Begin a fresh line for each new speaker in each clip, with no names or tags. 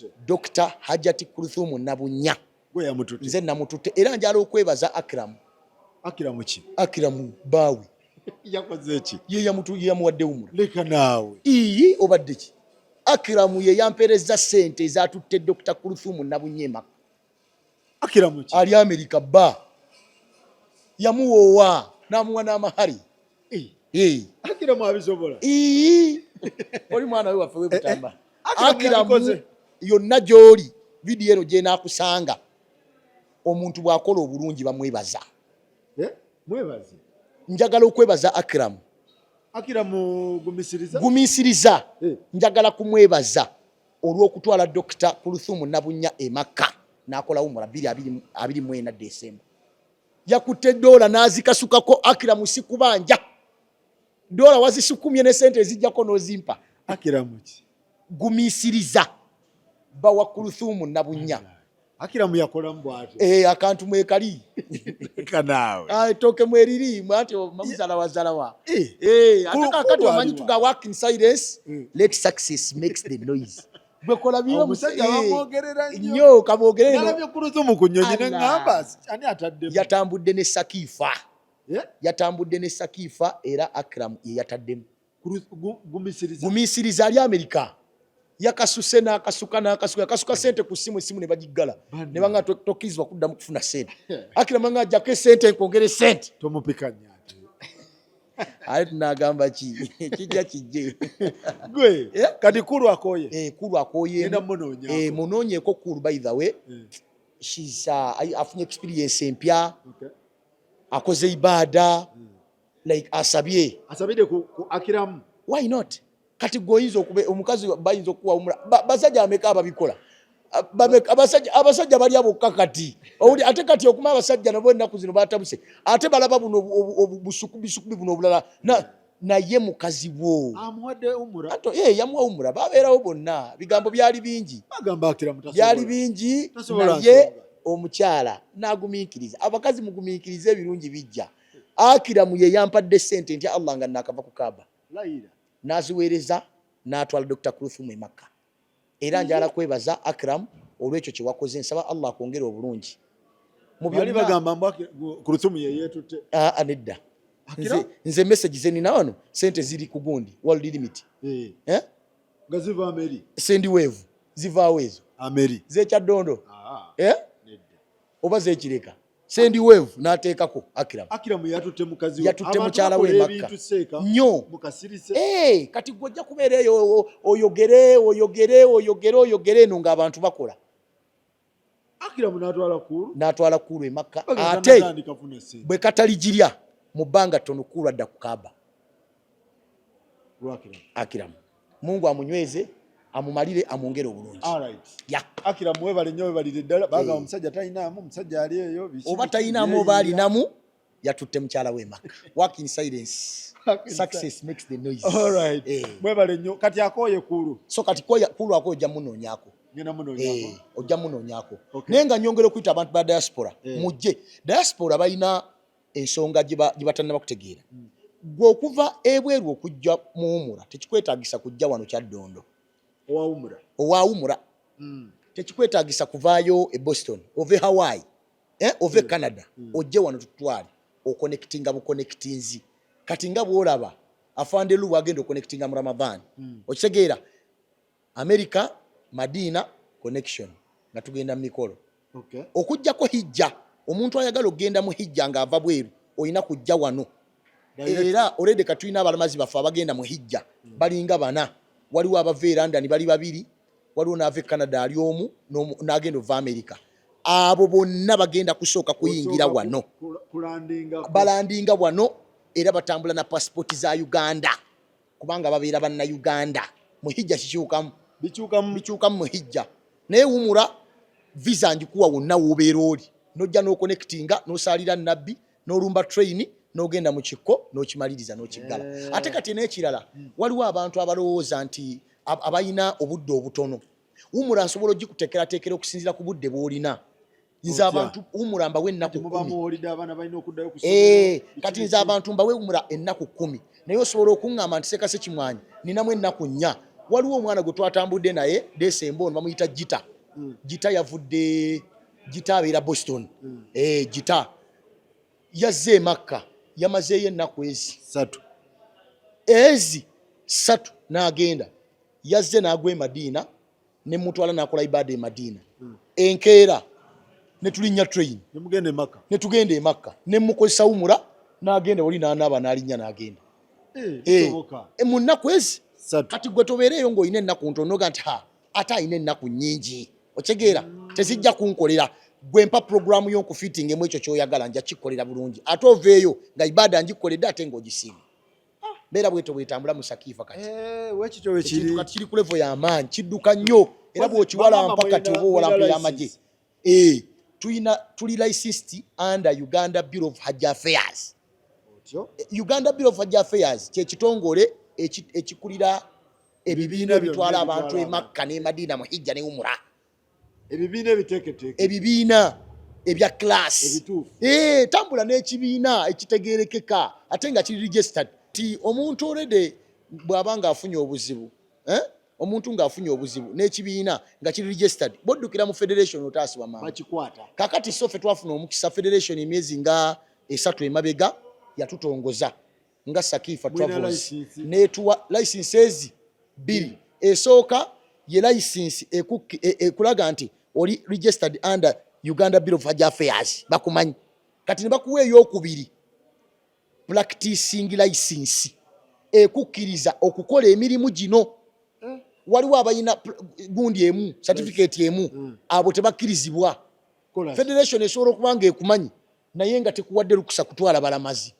Yamututte.
Dr Hajati Kuluthumu Nabunya.
Gwe yamututte?
Nze namututte, era njala okwebaza Akram.
Akiramu ki?
Akiramu baawe.
Yakoze ki?
Ye yamuwadde umura.
Leka naawe.
Iyi, obadde ki? Akiramu ye yampeereza ssente ezatutte Dr Kuluthumu Nabunya emaka.
Akiramu ki?
Ali Amerika, bba yamuwoowa n'amuwa n'amahari. Eh.
Akiramu abisobola?
Iyi, oli mwana we waffe webutamba.
Akiramu
Akiramu
yabikoze.
Yonna gy'oli, vidiyo eno gyenaakusanga, omuntu bw'akola obulungi bamwebaza.
Eh, mwebaze.
Njagala okwebaza Akiramu.
Akiramu gumisiriza.
Gumiisiriza.
Eh.
Njagala kumwebaza olw'okutwala Dr Kuluthumu Nabunya e Makka n'akola umura 2024 Desemba. Yakutte dola n'azikasukako. Akiramu, sikubanja, dola wazisukumye ne sente ezijjako n'ozimpa.
Akiramu ki?
Gumiisiriza, bawa Kuluthumu Nabunya.
Akiramu yakolamu bw'atyo?
Eh, akantu mwekali.
Leka naawe.
Ah, ettooke mweriri anti mamuzalawazalawa.
Eh.
Eh, ate kakati
Kulu
omanyi
aliwa.
tuga work in silence, let success makes the noise. Bwekola biro.
Omusajja bamwogerera nnyo.
Nnyo, kamwogerere.
Nalabye Kuluthumu ku nnyonyi ne
Allah.
ŋŋamba, ani ataddemu?
Yatambudde ne Sakiifa.
Eh?
Yatambudde ne Sakiifa, era Akram ye yataddemu.
Gumisiriza.
Gumiisiriza ali Amerika, yakasuse n'akasuka n'akasuka, yakasuka sente ku ssimu, essimu ne bagiggala.
Banne.
Ne banga tokkirizibwa kuddamu kufuna sente. Akram nga ajjako esente, nkwongere sente.
Tomupikanya ate.
Ate tunagamba ki? Kijja kijje.
Gwe.
Eh?
Kati Kulu akoye?
Eh, Kulu akoyeemu.
Genda munoonyaako.
Eh, munoonyeeko Kulu. By the way, she's afunye experience empya. Akoze ibaada, like asabye.
Asabidde ku Akiramu?
Why not? Kati gwe oyinza okuba omukazi, bayinza okuwawumula basajja ameka ababikola? Abasajja balya bokka kati. Owuli, ate kati okuma abasajja nabo ennaku zino batabuse, ate balaba buno bisukubi buno obulala naye mukazi bwo
Amuwadde umura?
Anto, eh, yamuwa umura, babeerawo bonna. Bigambo byali bingi.
Bagamba Akiramu tasobola.
Byali bingi.
Tasobola
Naye
nsonga.
omukyala n'agumiikiriza. Abakazi mugumiikirize, ebirungi bijja. Akiramu ye yampadde sente nti Allah nga nakava ku Kaaba.
Layira.
N'aziweereza n'atwala Dr Kuluthumu e Makka. Era njala kwebaza Akram olw'ekyo kye wakoze, nsaba Allah akwongere obulungi mu
Bali
byonna.
bagamba mbu Kuluthumu ye yeetutte.
Ah, ah, nedda.
Akira?
Nze message zenina wano, sente ziri ku gundi World Limit.
Eh,
Eh?
nga ziva Ameri?
Sendwave zivaawo ezo.
Ameri.
Zekyaddondo.
Ah,
Eh?
nedda.
Oba zekireka, Sendwave n'ateekako Akram.
Akiramu yatutte mukazi we?
Yatutte
Abantu
mukyala we
bakola
Makka.
ebintu seeka.
Nnyo.
Mukasirise.
Eh, kati gwe ojja kubeera eyo oyogere oyogere oyogere oyogere eno ng'abantu bakola.
Akiramu n'atwala Kulu?
N'atwala Kulu e Makka.
Bagenda
Ate
natandika kufuna ssente.
bwe kataligirya mu bbanga ttono, Kulu adda ku Kaaba.
Lwakiramu?
Akiramu Mungu amunyweze, amumalire, amwongere obulungi.
Alright.
Ya.
Akiramu webale nnyo, webalire ddala. Bagamba
Eh.
omusajja talinaamu, omusajja ali eyo biki,
Oba
biki,
talinamu oba
yeeyiiya.
alinamu, yatutte mukyala we Makka. Work in silence,
Work in
success makes the noise.
Alright.
Eh.
Mwebale nnyo. Kati akooye Kulu?
So kati Kulu akoye, ojja munoonyaako.
Ngenda munoonyaako.
Eh, ojja munoonyaako.
Okay.
Naye nga nyongera okuyita abantu ba diaspora,
Eh.
mujje. Diaspora balina ensonga gye batannaba kutegeera. Gwe okuva ebweru okujja muwumura tekikwetaagisa kujja wano Kyaddondo.
Owawumura?
Owawumura tekikwetaagisa kuvaayo e Boston, ove Hawaii, eh, ove Canada ojje wano tutwale. Oconnectinga buconnectinzi. Kati nga bwolaba afande lu bwagenda oconnectinga mu Ramadan, okitegeera, America Madina connection nga tugenda mu mikolo. Okugjako hijja, omuntu ayagala okugenda mu hijja ng'ava bweru olina kujja wano.
Direct.
Era already katulina abalamazi baffe abagenda mu hijja balinga bana. Waliwo abava e London bali babiri, waliwo n'ava e Canada ali omu, n'agenda ova America. Abo bonna bagenda kusooka kuyingira
Osooka
wano.
Kulandingako.
Balandinga wano era batambula na pasipoti za Uganda kubanga babeera Bannayuganda. Mu hijja kikyukamu.
Bikyukamu.
Bikyukamu mu hijja, naye wumura visa njikuwa wonna w'obeera oli, nojja n'oconnectinga, n'osaalira nabbi, n'olumba train, n'ogenda mu kikko, n'okimaliriza, n'okiggala.
Eh.
Ate kati n'ekirala, waliwo abantu abalowooza nti abalina obudde obutono, wumura nsobola ogikuteekerateekera okusinziira ku budde bw'olina. Nze
Otya?
abantu wumura mbawe ennaku
Muba
10.
muwulidde abaana balina okuddayo ku
Eh,
ssomero,
kati
biki
nze
biki.
abantu mbawe wumura ennaku 10, naye osobola okuŋŋamba nti, "Sekase Kimwanyi, ninamu ennaku 4." Waliwo omwana gwe twatambudde naye Desemba ono, bamuyita Gita. Gita yavudde, Gita abeera Boston. Gita yazze e Makka, yamazeeyo ennaku ezi
3.
Ezi 3 n'agenda. Yazze n'agwa e Madiina, ne mutwala n'akola ibaada e Madiina. Enkeera ne tulinnya train.
Nemugenda e Makka.
Ne tugenda e Makka, ne mukozesa umura, n'agenda wali n'anaaba, n'alinnya n'agenda.
Kisoboka.
Mu nnaku ezi
3.
Kati gwe tobeereeyo ng'olina ennaku ntono, oga nti ha, ate alina ennaku nnyingi, otegeera, tezijja kunkolera. Gwe mpa puroguramu y'okufiitingemu ekyo ky'oyagala, nja kikkolera bulungi, ate oveeyo nga ibaada ngikkoledde ate ng'ogisiima. Mbeera bwetyo bwetambula mu Sakiifa kati.
Wekityo wekiri.
Ekintu kati kiri ku level y'amaanyi, kidduka nnyo, era bw'okiwalampa kati oba owalampa ey'amagye. Tulina, tuli licensed under Uganda Bureau of Hajj Affairs.
Otyo.
Uganda Bureau of Hajj Affairs kye kitongole ekikulira ebibiina
Ebibiina
ebitwala
byonna
abantu
ebitwala
e Makka ne Madina mu Hijja ne Umura.
Ebibiina ebiteeketeeke.
Ebibiina ebya class.
Ebituufu.
Tambula n'ekibiina ekitegeerekeka ate nga kiri registered. Ti omuntu already bw'aba ng'afunye obuzibu, eh? Omuntu ng'afunye obuzibu n'ekibiina nga kiri registered, bw'oddukira mu federation otaasibwa mangu.
Bakikwata.
Kakati so ffe twafuna omukisa, federation emyezi nga 3 emabega yatutongoza nga Sakifa
Mulina
Travels.
license.
N'etuwa license ezi 2. Esooka ye license ekulaga nti oli registered under Uganda Bureau of Hajj Affairs, bakumanyi. Kati ne bakuwa ey'okubiri, practicing license, ekukkiriza okukola emirimu gino. Waliwo abalina gundi emu, certificate emu, abo tebakkirizibwa.
Kola.
Federation esobola okuba nga ekumanyi naye nga tekuwadde lukusa kutwala balamazi.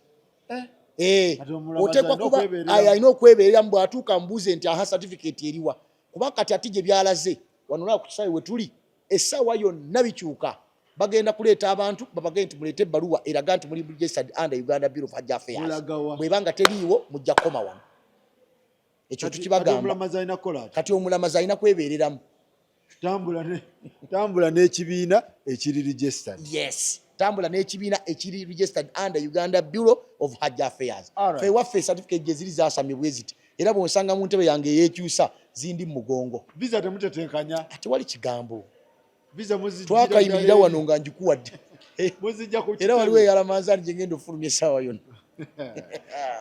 Kati omulamazi
Oteekwa
alina
kuba
okwebeereramu.
Aye, alina okwebeereramu. Bw'atuuka mbuuze nti aha, certificate eriwa? Kuba kati ate gye byalaze wano olaba ku kisaawe we tuli, essaawa yonna bikyuka. Bagenda kuleeta abantu babagende nti muleete ebbaluwa eraga nti muli registered under Uganda Bureau of Hajj Affairs.
Mulagawa.
Bw'eba nga teriiwo, mujja kukoma wano. Ekyo
Kati
tukibagamba.
omulamazi alina kukola ati?
Kati omulamazi alina kwebeereramu.
Tambula n'ekibiina ekiri registered.
Yes, tambula n'ekibiina ekiri registered under Uganda Bureau of Hajj Affairs.
Alright.
Ffe waffe certificate gye ziri zasamye bwe ziti, era bw'onsanga mu ntebe yange eyeekyusa zindi mu mugongo.
Visa temutetenkanya.
Ate wali kigambo.
Visa muzijjira
Twakayimirira
ddala
wano nga ngikuwadde.
Muzijja ku
Era waliwo
kitebe.
eyalamanzaani gye ngenda ofulumya essaawa yonna.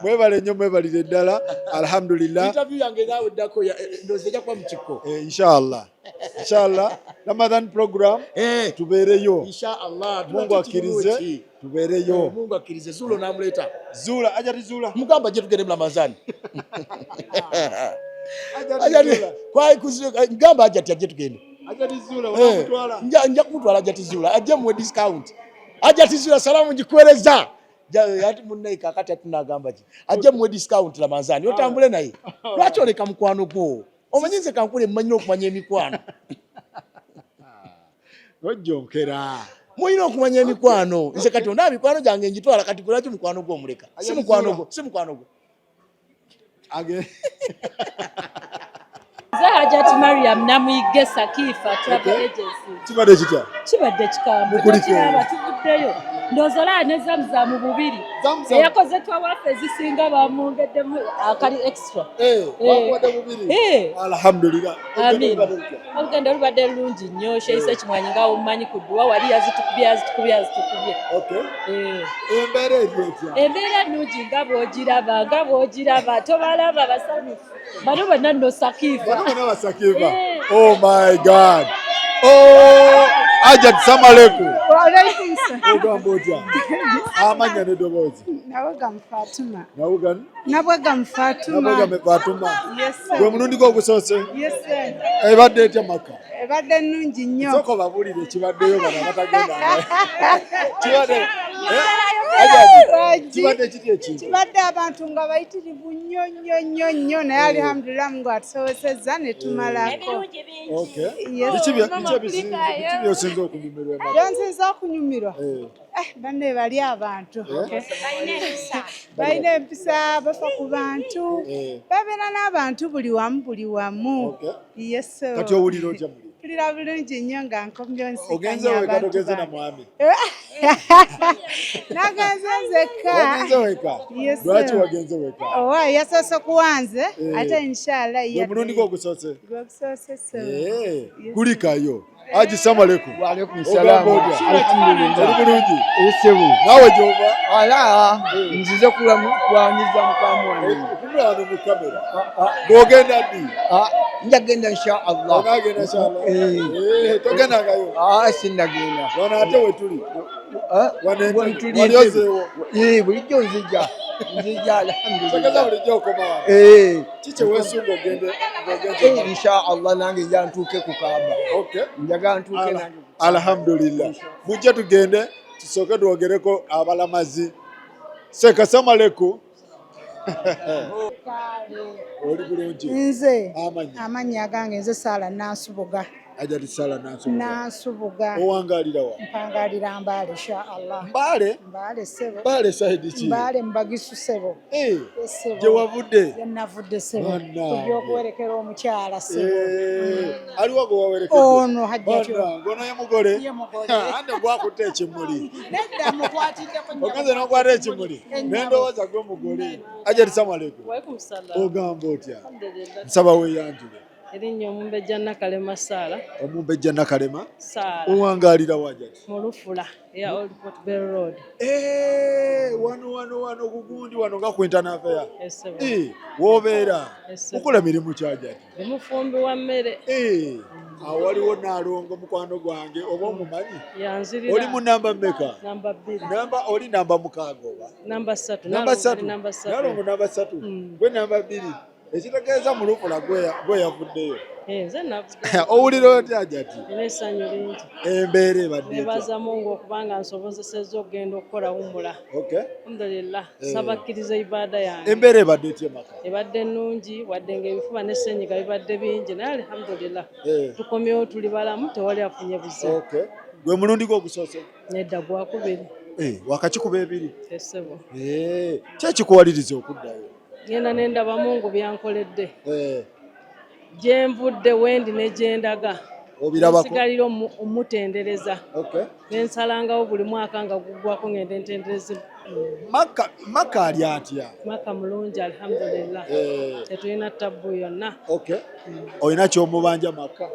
Mwebale nnyo, mwebalire ddala, alhamdulillah.
Interview yange naawe eddako ndowooza ejja kuba mu kikko.
Inshallah, inshallah, Ramadan program tubeereyo.
Inshallah.
Mungu akkirize tubeereyo.
Mungu akkirize. Zuula n'amuleeta.
Zuula, ajati Zuula.
Mugamba gye tugende mu Ramadhan.
Ajati
Ajati,
Zuula.
Gamba ajati ajje tugende.
Ajati Zuula, onamutwala.
Nja kumutwala ajati Zuula, ajje muwe discount. Ajati Zuula, salamu ngikuweereza. Ati munnaye kaakati ati tunagamba ki? Ajje muwe discount Ramadhan, otambule naye. Lwaki oleka mukwano gwo? Omanyi nze kankule mmanyi okumanya emikwano.
Ojjonkera.
Mulina okumanya emikwano. Nze kati ondaba mikwano gyange ngitwala, kati lwaki mukwano gwo omuleka? Si
Ajati
mukwano
Zuula.
gwo, si mukwano gwo.
Nze Hajati Mariam Namuyige, Sakifa Travel Agency.
Kibadde kitya?
Kibadde kikambwe.
Mukulike.
Tokiraba tuvuddeyo. Ndowooza olaba ne Zamzamu bubiri.
Zamzam.
Eyakoze twawaffe ezisinga bamwongeddemu akali extra.
Bakuwadde bubiri. Alhamdulillah.
Amin.
Olugendo lubadde lutya?
Olugendo lubadde lulungi nnyo. Sheisa Kimwanyi nga omumanyi ku dduwa wali yazitukubye, yazitukubye, yazitukubye.
Embeera eri etya?
Embeera nnungi nga bw'ogiraba, nga bw'ogiraba. Tobalaba basanyufu. Bano bonna nno Sakifa.
Bano bonna Basakifa. Oh my God. Oh, Ajat, salamu alaikum.
Waalaikum salam.
Ogamba otya? Amannya n'eddoboozi.
Nabwega Fatuma.
Nawuga?
Nabwega Fatuma.
Nabwega Fatuma.
Yes, sir.
Gwe mulundi gwo ogusoose?
Yes, sir.
Ebadde etya Makka?
Ebadde nnungi nnyo.
Sooka obabuulire ekibaddeyo bano abatagenda. Kibadde Ajat,
Lwaki?
kibadde kiti ekintu?
Kibadde abantu nga bayitirivu nnyo nnyo nnyo nnyo, naye alhamdulillah Mungu atusobosezza ne tumalako. Yes.
Biki by'osinza okunyumirwa e Makka?
Byonsinza okunyumirwa? Banne bali abantu. Balina empisa, bafa ku bantu. Babeera n'abantu buli wamu buli wamu. Yes, sir.
Kati owulira otya muli?
Mpulira bulungi nnyo nga nkomyewo
Ogenze
nsikanye
weka
abantu
togenze na
bange.
mwami?
Nagenze nzekka.
Wagenze weka?
Yes,
Lwaki
sir.
wagenze weka?
Owa yasoose kuwanze ate inshallah
Gwe mulundi gwo ogusoose?
Gwogusoose ssebo.
Eh, kulikayo. Haji, salamu alaikum.
Wa alaikum
Ogamba
salaam.
otya?
Alhamdulillah.
Oli bulungi?
Esebo.
Naawe gy'ova?
Ala nzize kulwaniza mukamu wange.
Otunula wano mu kamera. Bw'ogenda ddi?
Njagenda insha Allah.
Onaagenda insha Allah.
Eh.
Eh, togendangayo?
Ah, sinnagenda.
Wano ate we tuli.
Ah,
Wano
wano
entebe.
tuli
Wali
entebe.
ozeewo?
Eh, bulijjo nzija. Nzija
Tegeeza
alhamdulillah.
bulijjo okoma wano.
Eh.
Ki kye weesunga ogende ng'ogenze?
Eh, insha Allah nange nja ntuuke ku Kaaba.
Okay.
Njagala ntuuke nange.
Alhamdulillah. Mujje tugende tusooke twogereko abalamazi. Seka, salamu alaikum. Oli bulungi?
Nze
Amannya?
amannya gange nze Saala Nansubuga.
Ajati Sala Nansubuga.
Nansubuga.
Owangalira wa?
Mpangalira Mbaale insha Allah.
Mbaale?
Mbaale ssebo.
Mbaale side ki?
Mbaale Mbagisu ssebo.
Eh,
Ssebo.
gye wavudde?
Gye navudde ssebo.
Bannange.
Kujja okuwerekera omukyala ssebo.
Eh, aliwo gwe wawerekedde?
Ono Hajjati.
Bannange, ono ye mugole?
Ye mugole.
Ande gwakutte ekimuli.
Nedda mukwatiddeko nnyo.
Ogenze n'okwata ekimuli. Nendowooza gwe mugole. Hajati, salamu alaikum.
Walaikum salaam.
Ogamba otya?
Alhamdulillah.
Nsaba weeyanjule.
Erinnya Omumbejja Nakalema Saala.
Omumbejja Nakalema?
Saala.
Owangalira wa, Hajati?
Mu Lufula eya Old Port Bell Road.
Eh, wano wano wano kugundi wano nga ku Internal.
Esebo.
Eh, w'obeera?
Esebo.
Okola mirimu ki, Hajati?
Ndi mufumbi wa mmere.
Eh, awo waliwo Naalongo mukwano gwange, oba omumanyi?
Yanzirira.
Oli mu namba mmeka?
Namba 2.
Namba oli namba 6 oba?
Namba 3.
Namba 3.
Namba 3.
Naalongo namba 3. Gwe namba 2. Ekitegeeza mu Lufula gwe yavuddeyo.
Eh, nze navuddeyo.
Owulira otya, Hajati?
Nina essanyu lingi.
Embeera ebadde etya?
Nebaza Mungu okubanga nsobozesezza okugenda okukola umula.
Okay.
Alhamdulillah.
Eh.
Saba akkiriza ibaada yange.
Embeera ebadde etya emaka?
Ebadde nnungi wadde ng'ebifuba n'essenyiga bibadde bingi naye alhamdulillah.
Eh.
Tukomyewo tuli balamu, tewali afunye buzibu.
Okay. Gwe mulundi gwo ogusoose?
Nedda, gwakubiri.
Eh, wakakikuba ebiri.
Esebo.
Eh, ki ekikuwaliriza okuddayo?
Ngenda nendaba Mungu byankoledde.
Eh,
Gye nvudde, wendi ne gye ndaga.
Obirabako?
Nsigalira omutendereza.
Okay.
Nensalangawo buli mwaka nga guggwako ngende ntendereze.
Maka, Maka ali atya?
Maka mulungi alhamdulillah.
Eh.
Tetulina tabbu yonna.
Okay. Olina ky'omubanja Maka?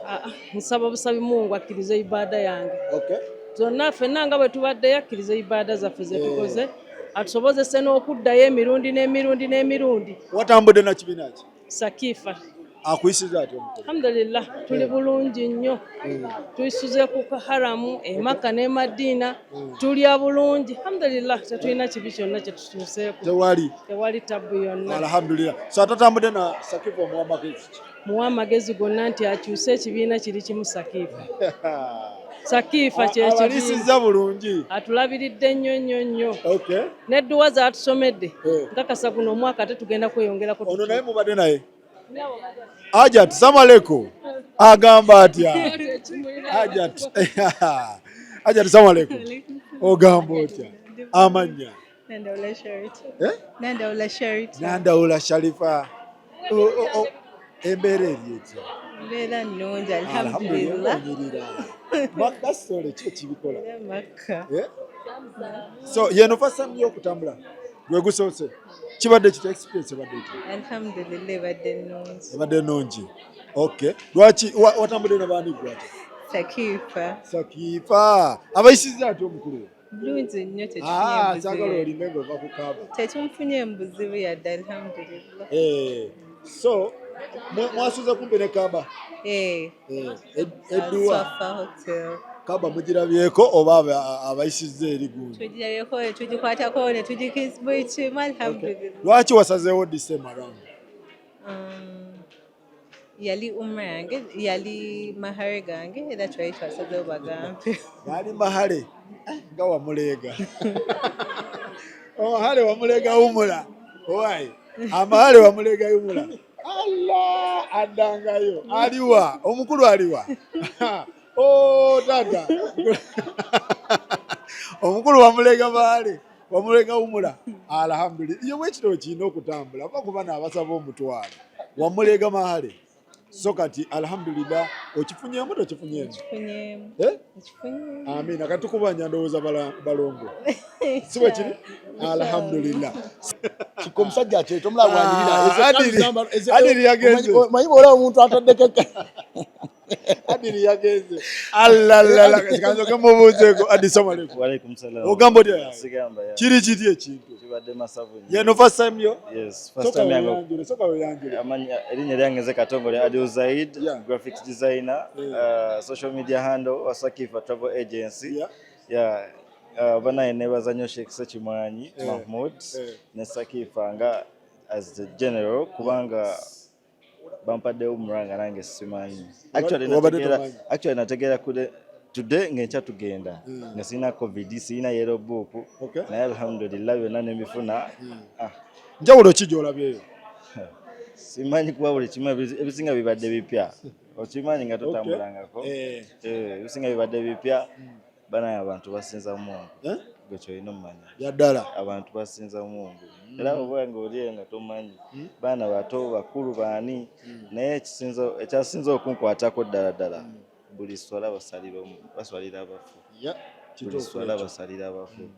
Ah, ah, nsaba busabi Mungu akkirize ibaada yange.
Okay.
Zonna ffenna nga bwe tubaddeyo akkirize ibaada zaffe ze tukoze. Atusobozese n'okuddayo emirundi n'emirundi n'emirundi.
Watambudde na kibiina ki?
Sakifa.
Akuyisiza atya omukulu?
Alhamdulillah, tuli bulungi nnyo. Tuyisuze ku haramu e Makka ne Madiina, tulya bulungi alhamdulillah, tetulina kibi kyonna kye tutuuseeko.
Tewali.
Tewali tabbu yonna.
Alhamdulillah. So atatambudde na Sakifa omuwa amagezi ki?
Muwa amagezi gonna nti akyuse ekibiina kiri kimu, Sakifa. Sakifa kyekibiina.
Abalisiza bulungi.
Atulabiridde nnyo nnyo nnyo.
Okay.
N'edduwa z'atusomedde.
Eh.
Nkakasa guno omwaka ate tugenda kweyongerako.
Ono naye mubadde naye? Hajat, salamu alaikum. Agamba atya? Hajat. Hajat, salamu alaikum. Ogamba otya? Amannya?
Nandawula Sharita.
Eh?
Nandawula Sharita.
Nandawula Sharifa. Embeera eri etya?
Mbeera nnungi alhamdulillah.
Alhamdulillah. Makka sole ki ekibikola?
Era Makka.
Eh? So yeno first time y'okutambula gwe gusoose, kibadde kitya, experience ebadde etya?
Alhamdulillah, ebadde nnungi.
Ebadde nnungi. Okay, lwaki watambudde nabaani gwate?
Sakifa.
Sakifa abayisizza atya omukulu?
Bulungi nnyo.
Ah,
Tetufunye
saagala
buzibu.
olime ng'ova ku Kaaba.
Tetumfunye buzibu yadde alhamdulillah.
Eh, so mwasuze kumpi ne Kaaba?
Eh.
Eh, edduwa
Swafa Hotel.
Kaaba mugirabyeko oba abayisizza eri gundi?
Tugirabyeko, tugikwatako ne tugikisimu alhamdulillah.
Lwaki wasazeewo this time around?
Yali umra yange, yali mahare gange, era twali twasazeewo bagambe.
Yali mahale nga wamuleega omahale, wamuleega wumula owai amahale wamuleega wumula. Allah addangayo aliwa omukulu aliwa? Oh, tata omukulu wamuleega mahale, wamuleega wumula. Alhamdulillah, iyo bwekitabo kirina okutambula va kuba naabasaba omutwalo wamuleega mahale. So kati alhamdulillah, okifunyemu tokifunyemu?
Nkifunyemu.
Eh?
Nkifunyemu.
Amina. Kati tukubanja ndowooza balongo, si bwe kiri? Alhamdulillah.
Kiko omusajja akyeta omulaba bwanyirira.
Ah, Adili yagenze.
Manyi bwolaba omuntu ataddeko
Adili yagenze. Alalala, kanzoke mubuuzeeko. Adi, salamu alaikum.
Walaikum salam.
Ogamba otya?
Sigamba ya.
Kiri kiti ekintu?
Kibadde masavu nnyo.
Yeno first time yo?
Yes, first
Soka
time yange.
weyanjule, soka weyanjule.
Amanya erinnya lyange nze Katongole Adil Zaid,
Yeah.
graphics designer, social media handle wa Sakifa Travel Agency.
Yeah.
Yeah. Banaye nebaza nnyo Sheikh Ssekimwanyi Mahmood ne Sakifa nga as the general, kubanga bampadde umrah nga nange simanyi. Actually
Wabadde
nategeera,
tomanyi.
actually nategeera today ng'enkya tugenda, nga sirina COVID, sirina yellow book, naye alhamdulillah byonna nembifuna. Ah,
Njawulo ki gy'olabyeyo?
Simanyi, kuba buli kimu ebisinga bibadde bipya, okimanyi nga totambulangako. Eh, ebisinga bibadde bipya. Banaye abantu basinza Mungu.
Eh?
Gwe kyolina omumanya.
Bya ddala.
Abantu basinza Mungu, era oba nga oli nga tomanyi, baana bato, bakulu, baani, naye ekyasinza okunkwatako ddala ddala, buli swala baswalira abafu. Buli
Kituufu
swala
ekyo.
basalira abafu.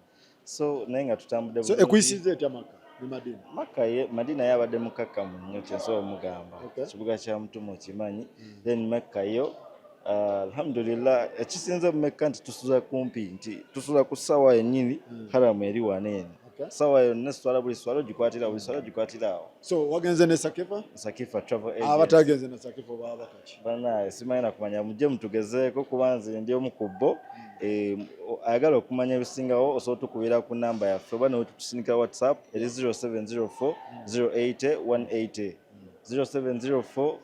So naye nga tutambudde
So
bulungi.
ekuyisiza etya Maka ne Madina?
Maka ye Madina yabadde mukakkamu nnyo, kyensobola omugamba. Kibuga kya Mutume, okimanyi. Then Mekka yo, alhamdulillah, ekisinze mu Mekka nti tusula kumpi, nti tusula ku ssaawa yennyini, haramu eri wano eno. Ssaawa yonna eswala, buli swala ogikwatira, buli swala ogikwatira awo.
So wagenze ne Sakifa?
Sakifa Travel Agency.
Abatagenze ne Sakifa baba kaki?
Banaye simanyi nakumanya, mujje mutugezeeko, kuba nze ndi omu ku bo. Eh, ayagala okumanya ebisingawo osobola tukubira ku namba yaffe oba newetutusindikira WhatsApp eri 0704 080 180, 0704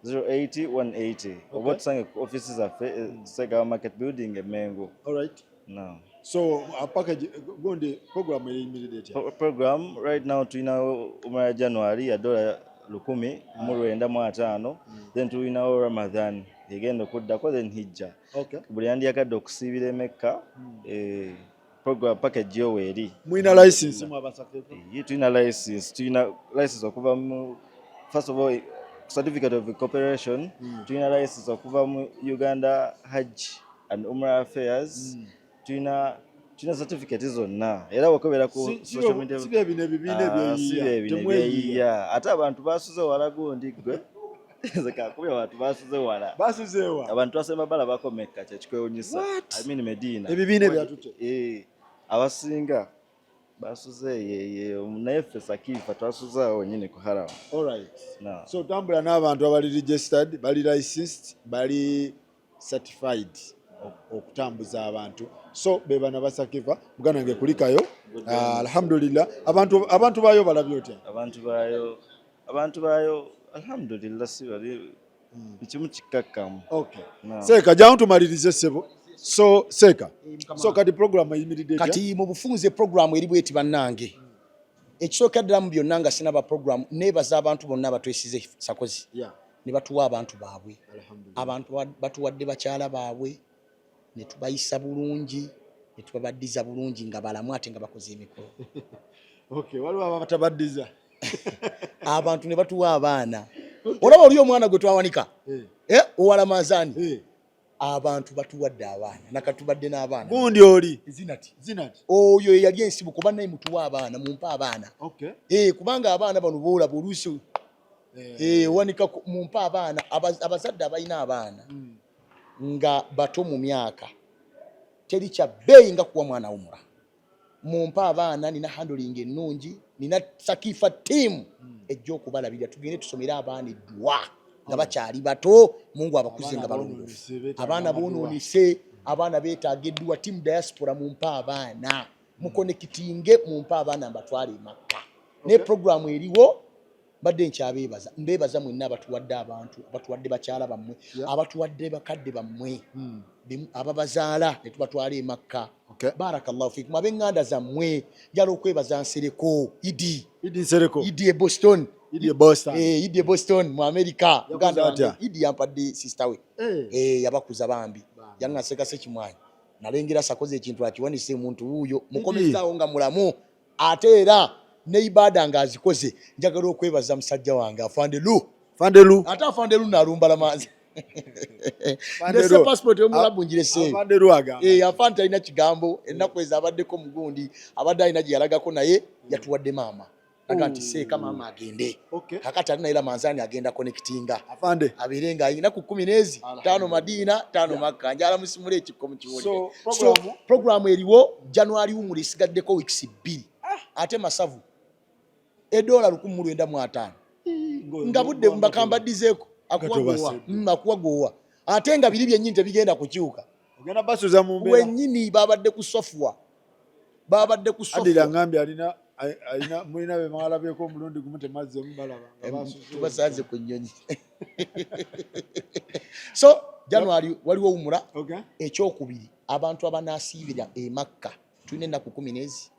080 180, oba otusange ku ofisi zaffe, Segawa Market Building e Mengo.
Alright.
No.
So package gundi, program eyimiridde etya?
Program right now tulinawo umra ya January ya $1,950, then tulinawo Ramadan egenda okuddako, then Hijja. Buli yandiyagadde okusiibira e Mekka, program package yo weeri.
Mulina license mu abasakifa?
Ye, tulina license, tulina license okuva mu, first of all, certificate of incorporation, tulina license okuva mu Uganda Hajj and Umrah Affairs, tulina certificate zonna, era wakobera ku social media.
Si bye bino ebibiina
Ah, si
ebyeyiya?
bye bino
Temweyiya.
ebyeyiya. Ate abantu basuze wala, gundi gwe nze kakubye, abantu basuze wala.
Basuzeewa?
Abantu basemba balabako Mekka, kyekikwewunyisa, I mean Medina.
Ebibiina ebyatutte?
Eh, abasinga basuze eyo, naye ffe Sakifa twasuze awo wenyini ku haram.
Alright.
No.
So tambula n'abantu abali registered, bali licensed, bali certified okutambuza abantu. So be bano abasakifa. Muganda wange, kulikayo. Ah, alhamdulillah. Abantu baayo balabye otya?
Abantu baayo alhamdulillah, si bali kimu, kikkakkamu. No.
Seeka, jangu tumalirize, ssebo. So seeka, so kati program eyimiridde etya?
Kati mu bufunze programu eri bweti, bannange. Ekisooka ddala mu byonna, nga sinaba programu, neebaza abantu bonna abatwesize sakozi ne batuwa abantu baabwe.
Alhamdulillah.
Abantu batuwadde bakyala baabwe ne tubayisa bulungi, ne tubabaddiza bulungi nga balamu ate nga bakoze emikolo.
Okay, waliwo abatabaddiza?
Abantu ne batuwa abaana. Olaba oli omwana gwe twawanika, eh, owalamazani. Abantu batuwadde abaana, nakatubadde n'abaana.
Gundi oli
Zinati.
Zinati.
Oyo eyali ensibuko. Bannaye, mutuwa abaana, mumpe abaana. Eh, kubanga abaana bano boolaba oluusi eh, wanika mumpe abaana. Abazadde abalina abaana nga bato mu myaka, teri kya bbeeyi nga kuwa mwana wumula. Mumpe abaana. Nina handling ennungi, nina Sakifa team ejja okubalabirira. Tugende tusomere abaana edduwa nga bakyali bato, Mungu abakuze nga
Abaana
balongoofu.
bonoonese, beetaaga
Abaana
amaduwa.
bonoonese, abaana beetaaga edduwa. Team diaspora, mumpe abaana, mukonekitinge, mumpe abaana mbatwale Emakka. Naye programu eriwo, mbadde nkyabeebaza, mbeebaza mwenna abatuwadde abantu, abatuwadde bakyala bammwe, abatuwadde bakadde bammwe, ababazaala ne tubatwala Emakka. Barakallahu fikum. Ab'eŋŋanda zammwe, njala okwebaza Nsereko Idi.
Idi Nsereko.
Idi e Boston.
Idi e Boston.
Eh, Idi e Boston mu America.
Yakuza
Muganda wange
atya?
Idi yampadde sister we. Eh, yabakuza bambi. Yaŋŋaseka Sekimwanyi, nalengera sakoze ekintu akiwanise omuntu wuuyo mukomezaawo nga mulamu, ate era ne ibaada ng'azikoze. Njagala okwebaza musajja wange afande lu.
Fandelu.
Ate afandelu nalumba lamanzi. Ndese passport y'omuwalabu ngireseeyo.
Afandelu agamba.
Eh, afande talina kigambo ennaku ezo abaddeko mugundi abadde alina gye yalagako naye yatuwadde maama. Aga nti seeka maama agende.
Okay.
Kakati ate naye Lamanzani agenda connectinga.
Afande.
Abeere nga alina ku 10 n'ezi, 5 Madina, 5 Makka. Njala musimule ekikko mukiwulire.
So,
So,
programu-
programu eriwo January wumula esigaddeko weeks 2. Ate masavu edola 1950 nga budde mbakambaddizeeko akuwa gowa ate nga biri byennyini tebigenda kukyuka.
Ogenda basuza mu mbeera.
Wennyini babadde ku software, babadde ku
Adira
software.
ngambye alina alina mulina be mwalabyeko omulundi gumu temazzeemu balaba nga basuze.
Tubasanze ku nnyonyi. So January waliwo wumula.
Okay.
Ekyokubiri abantu abanaasiibira e Makka tulina ennaku 10 n'ezi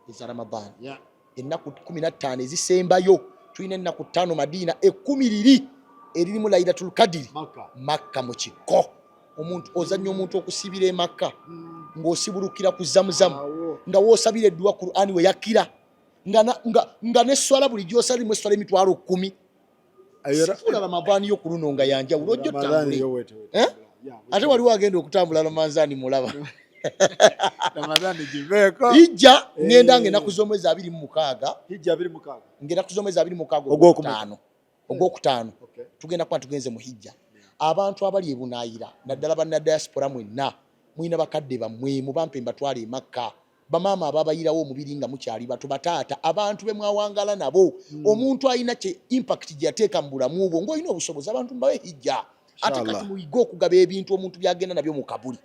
eza Ramadan.
Yeah.
Ennaku 15 ezisembayo tulina ennaku 5 Madina, 10 liri eririmu Lailatul Qadr
Makka.
Makka mu kikko. Omuntu ozannya omuntu okusibira e Makka ng'osibulukira ku Zamuzamu nga woosabira edduwa Qur'ani we yakkira nga n'esswala buli gy'osala erimu esswala emitwalo 10. Sifuula Ramadhani yo ku luno nga yanjawulo ojja otambule. Eh? Ate waliwo agenda okutambula Ramadhani mulaba.
Ramadhani giveeko.
Hijja ngenda nga ennaku z'omwezi 26.
Hijja 26.
Ng'ennaku z'omwezi 26
Ogwokutaano.
Ogwokutaano.
Okay.
Tugenda kuba tugenze mu hijja. Abantu abali e Bunaayira naddala banna diaspora mwenna mulina bakadde bammwe mubampe mbatwale e Makka. Bamaama ababayirawo omubiri nga mukyali bato, bataata, abantu be mwawangala nabo. Omuntu alina kye impact gye yateeka mu bulamu bwo ng'olina obusobozi abantu mubawe hijja. Ate
Inshallah.
kati muyige okugaba ebintu omuntu by'agenda nabyo mu kabuli.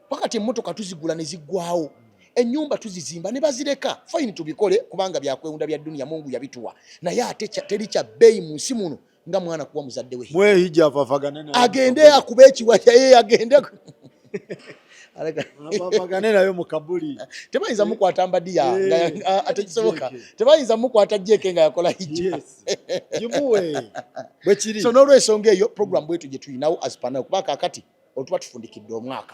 Pakati emmotoka tuzigula ne ziggwawo, ennyumba tuzizimba ne bazireka. Fine tubikole kubanga byakwewunda bya duniya Mungu yabituwa, naye ate teri kya bbeeyi mu nsi muno nga mwana kuwa muzadde we.
Mwe hijja afafagane nayo.
Agende akube ekiwaya ye agende
Afafagane nayo mu kabuli.
Tebayinza mukwata mbadiya nga tekisoboka. Tebayinza mukwata jeke nga yakola hijja.
Yes. Gimuwe. Bwe kiri.
So n'olwensonga eyo program bwetu gye tulinawo as per now kuba kaakati olwo tuba tufundikidde omwaka.